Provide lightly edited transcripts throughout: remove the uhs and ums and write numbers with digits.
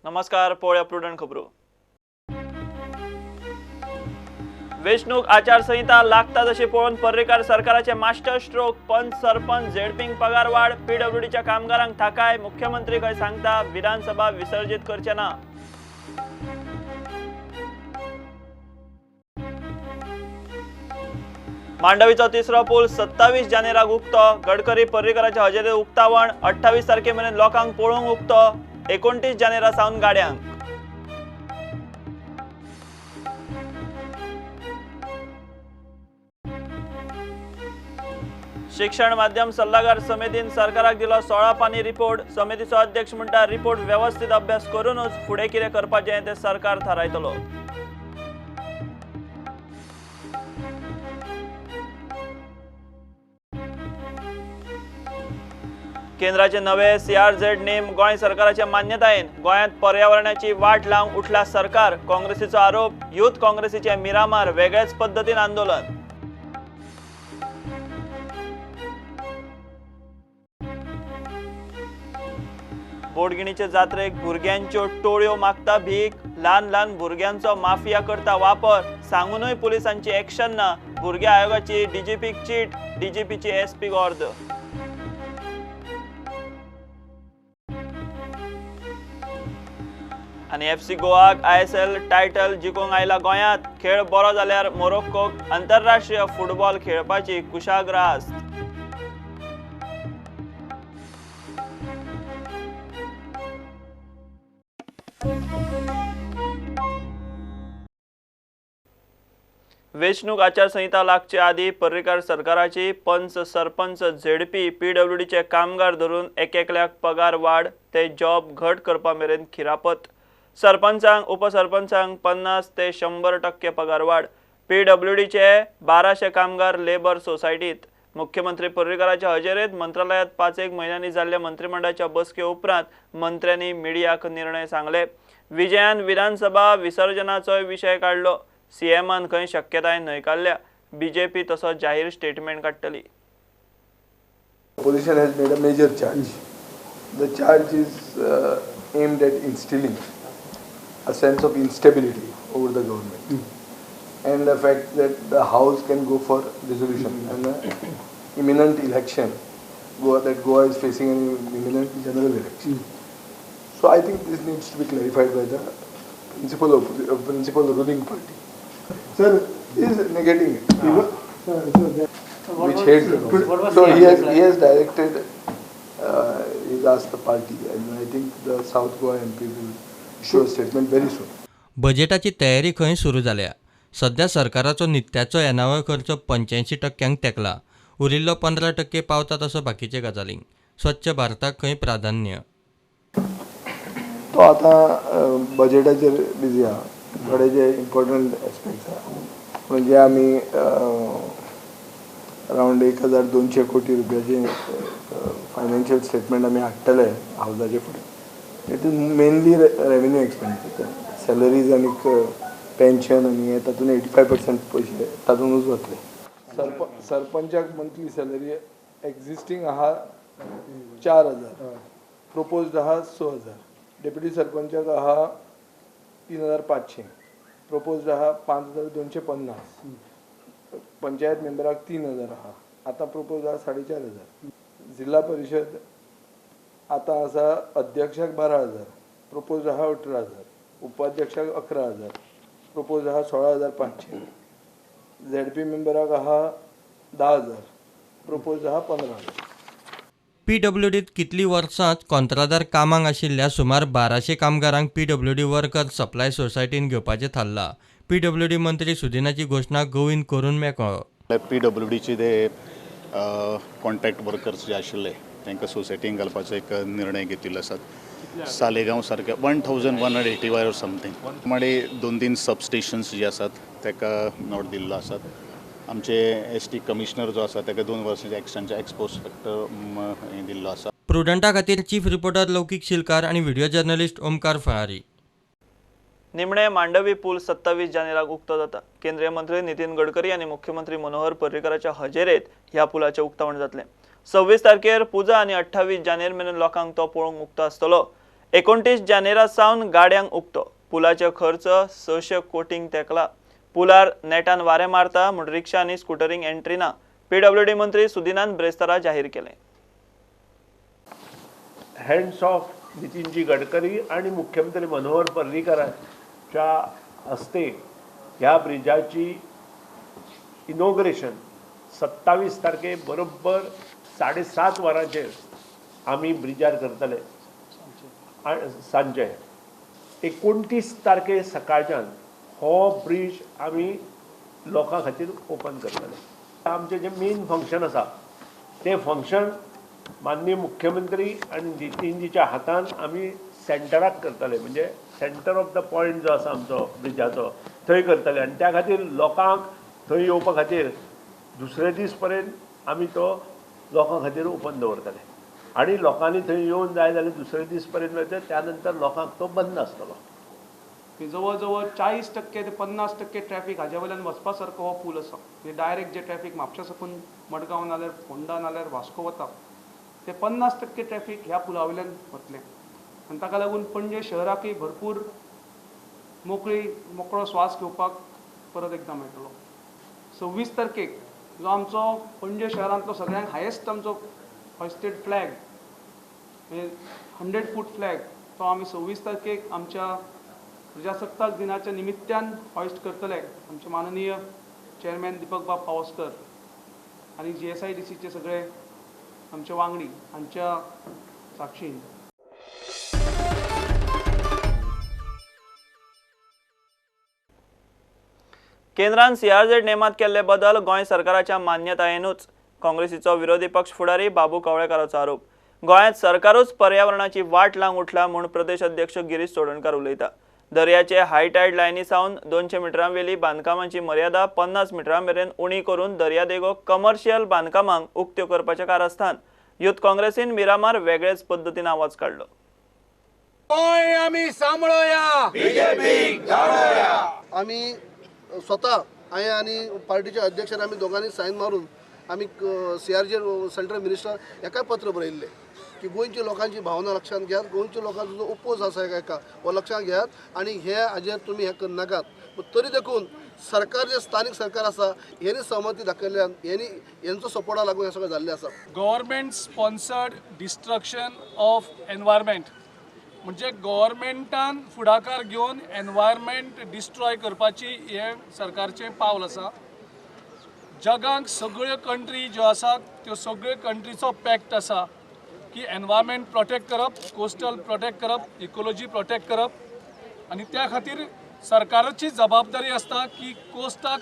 नमस्कार, पळोवया प्रुडंट खबरो. वेंचणूक आचारसंहिता लागता तशी पळोवन पर्रीकार सरकाराचे मास्टर स्ट्रोक. पंच सरपंच झेडपींक पगार वाड, पीडब्ल्यूडीच्या कामगारांक थाकाय. मुख्यमंत्री खंय सांगता विधानसभा विसर्जित करचे ना. मांडवीचो तिसरो पूल 27 जानेराक उक्तो. गडकरी पर्रीकराच्या हजेरीत उक्तावण. 28 तारखे मेरेन लोकांक पळोवंक उक्तो. 29 जानेरा सावन गाड्यांक. शिक्षण माध्यम सल्लागार समितीन सरकाराक दिलो 16 पानी रिपोर्ट. समितीचो अध्यक्ष म्हणटा रिपोर्ट व्यवस्थित अभ्यास करूनच फुडें कितें करपाचें तें सरकार थारायतलो. केंद्राचे नवे सीआरझेड नेम गोंय सरकाराच्या मान्यतायेन. गोंयांत पर्यावरणाची वाट लावंक उठला सरकार. काँग्रेसीचो आरोप. युथ काँग्रेसीचे मिरामार वेगळेच पद्दतीन आंदोलन. बोडगिणीचे जात्रेक भुरग्यांच्यो टोळयो मागता भीक. ल्हान ल्हान भुरग्यांचो माफिया करता वापर. सांगूनय पुलिसांची एक्शन ना. भुरग्या आयोगाची डीजीपीक चीट, डीजीपीची एसपीक ऑर्द. आनी एफसी गोवाक आयएसएल टायटल जिखूंक आयला गोंयांत. खेळ बरो जाल्यार मोरोक्कोक आंतरराष्ट्रीय फुटबॉल खेळपाची कुशाग्र आस्त. वेंचणूक आचारसंहिता लागचे आदी पर्रीकार सरकाराची पंच सरपंच झेडपी पीडब्ल्यूडीचे कामगार धरून एकेकल्याक पगार वाड ते जॉब घट करपा मेरेन खिरापत. सरपंचांक उपसरपंचांक 50 ते 100% पगार वाड. पीडब्ल्यूडीचे 1200 कामगार लेबर सोसायटीत. मुख्यमंत्री पर्रीकाराच्या हजेरेत मंत्रालयात 5-1 म्हयन्यांनी जाल्ल्या मंत्रिमंडळाच्या बसके उपरांत मंत्र्यांनी मिडियाक निर्णय सांगले. विजयान विधानसभा विसर्जनाचोय विशय काडलो. सीएमान खंय शक्यताय न्हयकारल्या. बीजेपी तसो जाहीर statement काडटली. Opposition has made a major charge. The charge is aimed at instilling a sense of instability over the government and the fact that the house can go for dissolution and imminent election, that Goa is facing an imminent general election. So I think this needs to be clarified by the principal ruling party. Sir is negating it, which hates the government. So he has directed, he's asked the party, and I think the South Goa MP will issue a statement very soon. बजेटाची तयारी खंय सुरू जाल्या. सध्या सरकाराचो नित्याचो येणावळ खर्च 85% तेंकला. उरिल्लो 15% पावता तसो बाकीचे गजालींक. स्वच्छ भारताक खंय प्राधान्य. तो आतां बजेटाचेर बिजी आहा. थोडे जे इम्पॉर्टंट एस्पेक्ट्स आहा म्हणजे आमी अरावंड 1200 कोटी रुपयाचे फायनान्शियल स्टेटमेंट आमी हाडटले हावजाचे फुडें. It is mainly revenue expenditure, salaries आनी पेन्शन आनी हे तातूंत 85% पयशे तातूंतच वतले. सरपंचाक मंथली सॅलरी एक्झिस्टींग आहा 4000, प्रपोज्ड आहा 6000. डेप्युटी सरपंचाक आहा 3500, प्रपोज्ड आहा 5250. पंचायत मेंबराक 3000 आहा, आतां प्रपोज आहा 4500. जिल्हा परिशद आतां आसा अध्यक्षाक 12000, प्रपोज आहा 18000, उपाध्यक्षाक 11000, प्रपोज आहा 16500. झेडपी मेंबराक आहा 10000, प्रपोज आहा 15000. पीडब्ल्यूडीत कितलीं वर्सांच कॉंत्रादार कामांक आशिल्ल्या सुमार 1200 कामगारांक पीडब्ल्यूडी वर्कर सप्लाय सोसायटीन घेवपाचें थारलां. पीडब्ल्यूडी मंत्री सुदिनाची घोशणा गोविंद करून मेकळो. पीडब्ल्यूडीचे ते कॉन्ट्रॅक्ट वर्कर्स जे आशिल्ले तांकां सोसायटीन घालपाचो एक निर्णय घेतिल्लो आसात. सालेगांव सारके 1185 ऑर समथींग प्रमाणे 2-3 सब स्टेशन्स जे आसात ताका नोट दिल्लो आसात. आमचे एस टी कमिशनर जो आसा ताका 2 वर्सांचे एक्सटेंशन एक्सपोस्ट फॅक्टर हें दिल्लो आसा. प्रुडंटा खातीर चीफ रिपोर्टर लौकीक शिलकार आनी व्हिडिओ जर्नलिस्ट ओमकार फळारी. निमणे मांडवी पूल 27 जानेराक उक्तो जाता. केंद्रीय मंत्री नितीन गडकरी आनी मुख्यमंत्री मनोहर पर्रीकराच्या हजेरेत ह्या पुलाचें उक्तावण जातलें. 26 तारखेर पुजा आनी 28 जानेर मेरेन लोकांक तो पळोवंक उक्तो आसतलो. 29 जानेरा सावन गाड्यांक उक्तो. पुलाचो खर्च 600 कोटींक तेकला. पुलार नेटान वारें मारता म्हूण रिक्षा आनी स्कुटरींक एंट्री ना. पीडब्ल्यूडी मंत्री सुदिनान ब्रेस्तारा जाहीर केलें. हँड्स ऑफ नितीनजी गडकरी आणि मुख्यमंत्री मनोहर पर्रीकरांच्या हस्ते ह्या ब्रिजाची इनॉग्रेशन 27 तारखे बरोबर 7:30 वरांचेर आमी ब्रिजार करतले सांजे. 29 तारखे सकाळच्यान हो ब्रिज आमी लोकां खातीर ओपन करतले. आमचें जें मेन फंक्शन आसा तें फंक्शन माननीय मुख्यमंत्री आनी नितीनजीच्या हातान आमी सेंटराक करतले, म्हणजे सेंटर ऑफ the point जो आसा आमचो ब्रिजाचो थंय करतले. आनी त्या खातीर लोकांक थंय येवपा खातीर दुसरे दीस पर्यंत आमी तो लोकां खातीर ओपन दवरतले आनी लोकांनी थंय येवन जाय जाल्यार दुसरे दीस पर्यंत वयता, त्या नंतर लोकांक तो बंद आसतलो. जवळ जवळ 40% ते 50% ट्रॅफिक हाज्या वयल्यान वचपा सारको हो पूल आसा. म्हणजे डायरेक्ट जे ट्रॅफिक म्हापशा साकून मडगांव नाल्यार फोंडा नाल्यार वास्को वता ते 50% ट्रॅफिक ह्या पुला वयल्यान वतलें आनी ताका लागून पणजे शहराकय भरपूर मोकळो स्वास घेवपाक परत एकदां मेळटलो. 26 तारखेक जो आमचो पणजे शहरांतलो सगळ्यांत हायेस्ट आमचो हॉयस्टेड फ्लॅग म्हणजे 100 फूट फ्लॅग तो आमी 26 तारखेक आमच्या प्रजासत्ताक दिनाच्या निमित्तान हॉयस्ट करतले. आमचे माननीय चेअरमॅन दीपक बाब पावसकर आनी GSIDCचे सगळे आमचे वांगडी हांच्या साक्षीन. केंद्रान CRZ नेमात केल्ले बदल गोंय सरकाराच्या मान्यतायेनूच. काँग्रेसीचो विरोधी पक्ष फुडारी बाबू कवळेकाराचो आरोप. गोंयांत सरकारूच पर्यावरणाची वाट लावंक उठला म्हूण प्रदेश अध्यक्ष गिरीश चोडणकार उलयता. दर्याचे हायटायड लायनी सावन 200 मिटरां वेली बांदकामांची मर्यादा 50 मिटरां मेरेन उणी करून दर्यादेगो कमर्शियल बांदकामांक उक्त्यो करपाचें कारस्थान. युथ काँग्रेसीन मिरामार वेगळेच पद्दतीन आवाज काडलो. आमी स्वता हांवें आनी पार्टीच्या अध्यक्षान आमी दोगांनी सायन मारून आमी CRZ central minister हेकाय पत्र बरयल्लें की गोंयच्या लोकांची भावना लक्षांत घेयात, गोंयच्या लोकांचो जो ओपोज आसा एका हो लक्षांत घेयात आनी हे हाजेर तुमी हें करनाकात. तरी देखून सरकार जे स्थानीक सरकार आसा हेणी सहमती दाखयल्ल्यान हेणी हेंचो सपोर्टा लागून हें सगळें जाल्लें आसा. Government sponsored destruction of environment म्हणजे गव्हर्मेंटान फुडाकार घेवन एनवायरमेंट डिस्ट्रॉय करपाची हें सरकारचें पावल आसा. जगांक सगळ्यो कंट्री ज्यो आसा त्यो सगळ्यो कंट्रीचो पॅक्ट आसा की एनवायरमेंट प्रोटेक्ट करप, कोस्टल प्रोटेक्ट करप, इकोलॉजी प्रोटेक्ट करप आनी त्या खातीर सरकाराची जबाबदारी आसता की कोस्टाक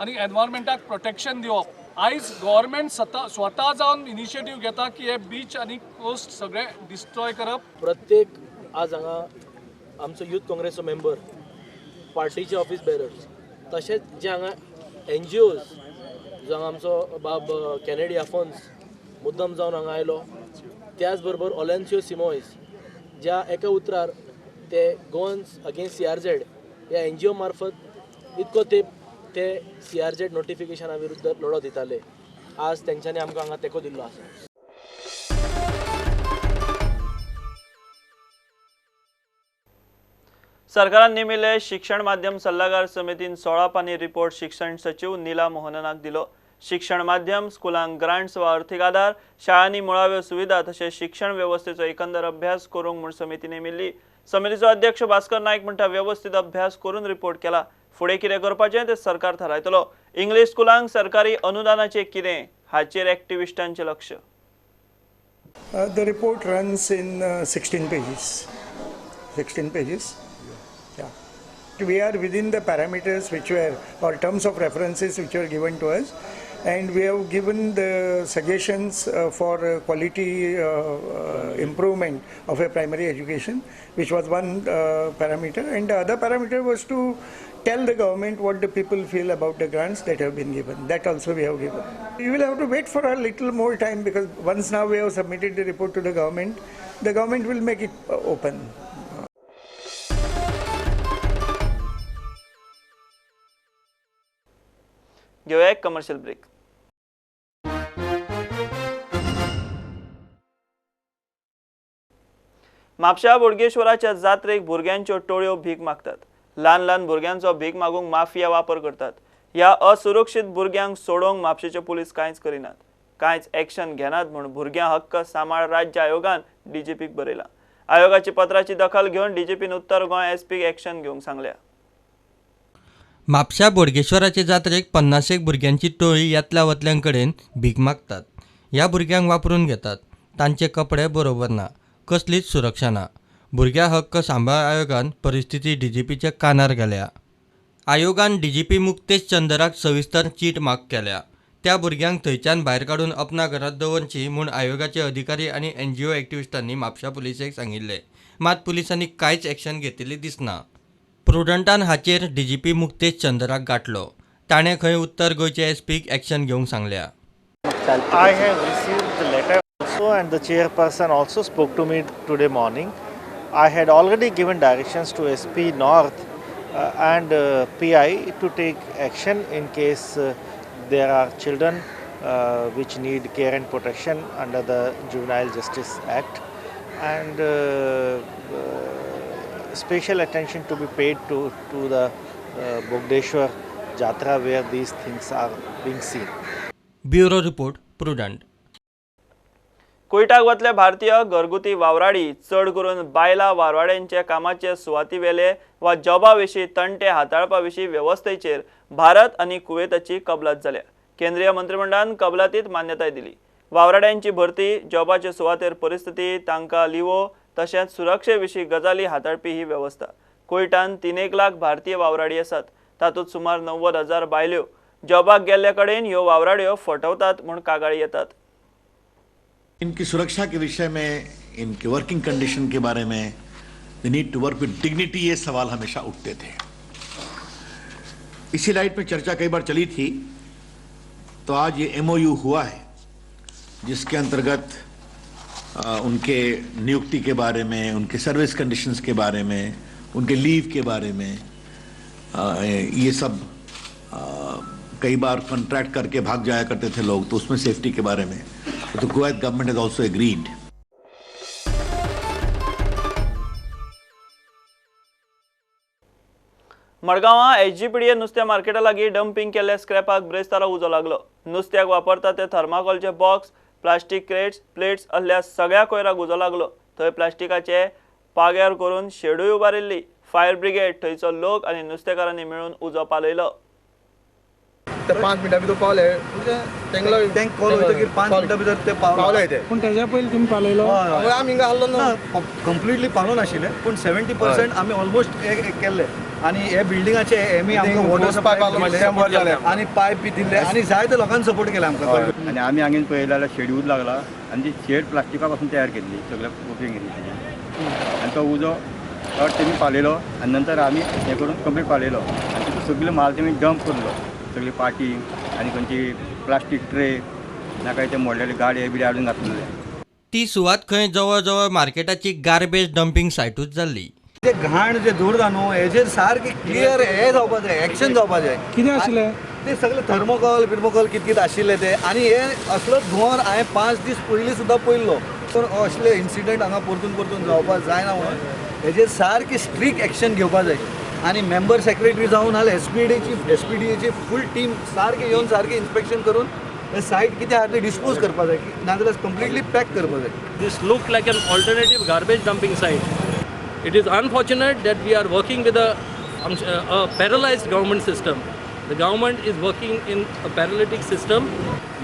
आनी एनवायरमेंटाक प्रोटेक्शन दिवप. आयज गव्हर्मेंट स्वता जावन इनिशिएटीव घेता की हे बीच आनी कोस्ट सगळे डिस्ट्रॉय करप. प्रत्येक आज हांगा आमचो यूथ काँग्रेसचो मेंबर, पार्टीचे ऑफिस बेरर्स, तशेंच जे हांगा NGOs जो हांगा आमचो बाब कॅनेडी आफोन्स मुद्दम जावन हांगा आयलो, त्याच बरोबर ओलेन्सियो सिमोयस ज्या एका उतरार ते गोवन्स अगेन्स्ट CRZ ह्या NGO मार्फत इतको तेंप ते CRZ नोटिफिकेशना विरुद्ध लढो दिताले. आज तेंच्यांनी आमकां हांगा तेंको दिल्लो आसा. सरकारान नेमिल्ले शिक्षण माध्यम सल्लागार समितीन 16 पानी रिपोर्ट शिक्षण सचिव नीला मोहननाक दिलो. शिक्षण माध्यम स्कुलांक ग्रांट्स वा अर्थीक आदार, शाळांनी मुळाव्यो सुविधा तशेंच शिक्षण वेवस्थेचो एकंदर अभ्यास करूंक म्हूण समिती नेमिल्ली. समितीचो अध्यक्ष भास्कर नायक म्हणटा वेवस्थीत अभ्यास करून रिपोर्ट केला, फुडें कितें करपाचें तें सरकार थारायतलो. इंग्लीश स्कुलांक सरकारी अनुदानाचें कितें हाचेर एक्टिविस्टांचें लक्ष. The report runs in 16 pages. 16 pages. Yeah. We are within the parameters which were, or terms of references which were given to us, and we have given the suggestions for quality improvement of a primary education, which was one parameter, and the other parameter was to tell the government what the people feel about the grants that have been given. That also we have given. You will have to wait for a little more time, because once now we have submitted the report to the government will make it open. घेऊया एक commercial break. म्हापशा बोडगेश्वराच्या जात्रेक भुरग्यांच्यो टोळयो भीक मागतात. ल्हान ल्हान भुरग्यांचो भीक मागूंक माफिया वापर करतात. ह्या असुरक्षीत भुरग्यांक सोडोवंक म्हापशेचे पुलीस कांयच करिनात, कांयच एक्शन घेनात म्हूण भुरग्यां हक्क सांबाळ राज्य आयोगान डीजीपीक बरयलां. आयोगाची पत्राची दखल घेवन डीजीपीन उत्तर गोंय एसपीक एक्शन घेवंक सांगल्या. म्हापशा बोडगेश्वराचे जात्रेक 50 भुरग्यांची टोळी येतल्या वतल्यांकडेन भीक मागतात. ह्या भुरग्यांक वापरून घेतात. तांचे कपडे बरोबर ना, कसलीच सुरक्षा ना. भुरग्यां हक्क सांबाळ आयोगान परिस्थिती डीजीपीच्या कानार घाल्या. आयोगान डीजीपी मुक्तेश चंदराक सविस्तर चीट माग केल्या. त्या भुरग्यांक थंयच्यान भायर काडून अपना घरांत दवरची म्हूण आयोगाचे अधिकारी आनी एनजीओ एक्टिविस्टांनी म्हापशा पुलिसेक सांगिल्लें. मात पुलिसांनी कांयच एक्शन घेतिल्ली दिसना. प्रुडंटान हाचेर डीजीपी मुक्तेश चंदराक गाठलो. ताणें खंय उत्तर गोंयचे एसपीक एक्शन घेवंक सांगल्या. I have received the letter also and the chairperson also spoke to me today morning. I had already given directions to SP North and PI to take action in case there are children which need care and protection under the Juvenile Justice Act, and special attention to be paid to the Bogdeshwar Jatra where these things are being seen. Bureau report, Prudent. कुयटाक वतले भारतीय घरगुती वावराडी चड करून बायलां वावराड्यांच्या कामाचे सुवातीवेले वा जॉबा विशीं तंटे हाताळपा विशीं वेवस्थेचेर भारत आनी कुवेताची कबलात जाल्या. केंद्रीय मंत्रिमंडळान कबलातीत मान्यताय दिली. वावराड्यांची भरती, जॉबाचे सुवातेर परिस्थिती, तांकां लिवो तशेंच सुरक्षे विशीं गजाली हाताळपी ही वेवस्था. कुयटान 3.5 लाख भारतीय वावराडी आसात, तातूंत सुमार 90,000 बायल्यो. जॉबाक गेल्ले कडेन ह्यो वावराड्यो फटवतात म्हूण कागाळी येतात. इनकी सुरक्षा के विषय में, इनके वर्किंग कंडीशन के बारे में, they need to work with dignity, ये सवाल हमेशा उठते थे. इसी लाइट में चर्चा कई बार चली थी, तो आज ये एमओयू हुआ है जिसके अंतर्गत उनके नियुक्ति के बारे में, उनके सर्विस कंडीशंस के बारे में, उनके लीव के बारे में, ये सब कई बार कॉन्ट्रैक्ट करके भाग जाया करते थे लोग, तो उसमें सेफ्टी के बारे में तो Kuwait government has also agreed. मडगांवां एसजीपीडीए नुस्त्या मार्केटा लागीं डम्पिंग केल्ल्या स्क्रॅपाक ब्रेस्तारा उजो लागलो. नुस्त्याक वापरतात ते थर्माकोलचे बॉक्स, प्लास्टीक क्रेट्स, प्लेट्स असल्या सगळ्या कोयराक उजो लागलो. थंय प्लास्टिकाचे पाग्यार करून शेडूय उबारिल्ली. फायर ब्रिगेड, थंयचो लोक आनी नुस्तेकारांनी मेळून उजो पालयलो. 5 मिनटां भितर पावले, तेंक कॉल वयतकीर 5 मिनटां भितर ते पावले. ते पूण तेज्या पयलीं तुमी पालयलो? आमी हिंगा आहलो ना, कंप्लिटली पावलो नाशिल्ले, पूण 70% आमी ऑलमोस्ट केल्ले. आनी हे बिल्डिंगाचे हेमी आमकां वॉटर सप्लाय आनी पायप बी दिल्ले आनी जायते लोकांनी सपोर्ट केले आमकां. आनी आमी हांगेन पळयलें जाल्यार शेड्यूल लागला आनी ती शेड प्लास्टिका पासून तयार केल्ली, सगळें बुकींग केल्ली आनी तो उजो तेमी पालयलो आनी नंतर आमी हें करून कंप्लीट पालयलो आनी तितून सगळो माल तेमी डंप करलो, सगळी पाटी आनी खंयची प्लास्टीक ट्रे नाका ते मोडलेले गाडये बिडे हाडून घातलेले. ती सुवात खंय जवळ जवळ मार्केटाची गार्बेज डम्पिंग सायटूच जाल्ली. ते घाण जे दवरता न्हू हेजेर सारकें क्लियर हें जावपा जाय, एक्शन जावपा जाय. कितें आशिल्लें ते सगळे थर्मोकॉल बिर्मोकॉल कित कित आशिल्ले ते. आनी हे असलो धुंवर हांवें 5 दीस पयलीं सुद्दां पळयल्लो. पूण असले इन्सिडंट हांगा परतून परतून जावपा जायना म्हणून हेजेर सारकें स्ट्रिक्ट एक्शन घेवपा जाय. आनी मेंबर सेक्रेटरी जावन नाल्यार एसपीडीएची फूल टीम सारकें येवन सारकें इन्स्पेक्शन करून सायट कितें आहा ते डिस्पोज करपा जाय, नाजाल्यार कंप्लिटली पॅक करपा जाय. This look like an alternative garbage dumping site. It is unfortunate that we are working with a paralyzed government system. The government is working in a paralytic system.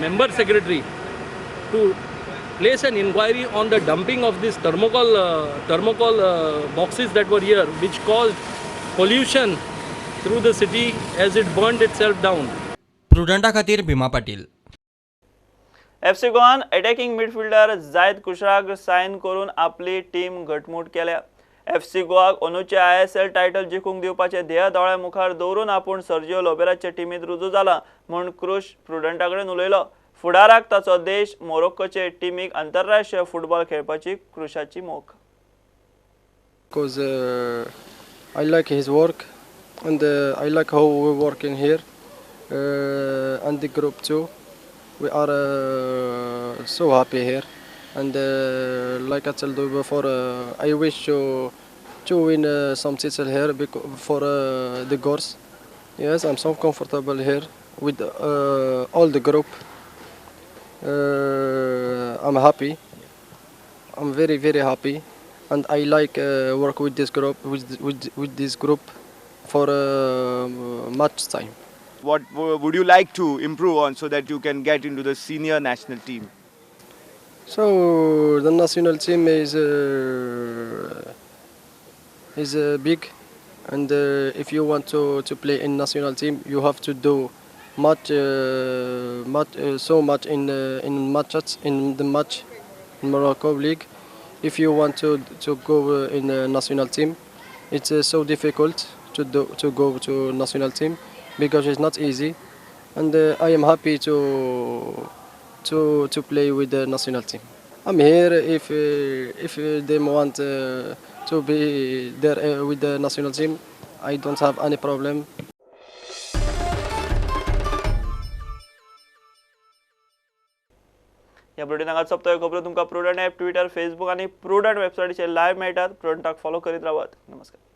Member secretary to place an inquiry on the dumping of these thermocol boxes that were here, which caused pollution through the city as it burned itself down. प्रुडंटा खातीर Bhima Patil. FC Goan attacking midfielder Zayed कुशराक sign करून आपली team घटमूट केल्या. FC गोवाक अंदूचे ISL title जिखूंक दिवपाचे ध्येय दोळ्या मुखार दवरून आपूण सर्जिओ लोबेराचे टिमीत रुजू जाला म्हूण क्रुश प्रुडंटा कडेन उलयलो. फुडाराक ताचो देश मोरोक्कोचे टिमीक आंतरराष्ट्रीय फुटबॉल खेळपाची क्रुशाची मोख. Because I like his work and I like how we work in here and the group too. We are so happy here. And like I told you before, I wish to win some title here for the course. Yes, I'm so comfortable here with all the group. I'm happy. I'm very, very happy, and I like work with this group with this group for much time. What would you like to improve on so that you can get into the senior national team? So the national team is big, and if you want to play in national team, you have to do much, so much in matches, in the match in Morocco league. If you want to go in the national team, it's so difficult to go to national team because it's not easy, and I am happy to play with the national team. I'm here if they want to be there with the national team. I don't have any problem. ह्या बुलेटिनाक सोंपता. खबरो तुमकां prudent app, Twitter, Facebook आनी prudent वेबसायटीचेर live मेळटात. प्रुडंटाक follow करीत रावात. नमस्कार.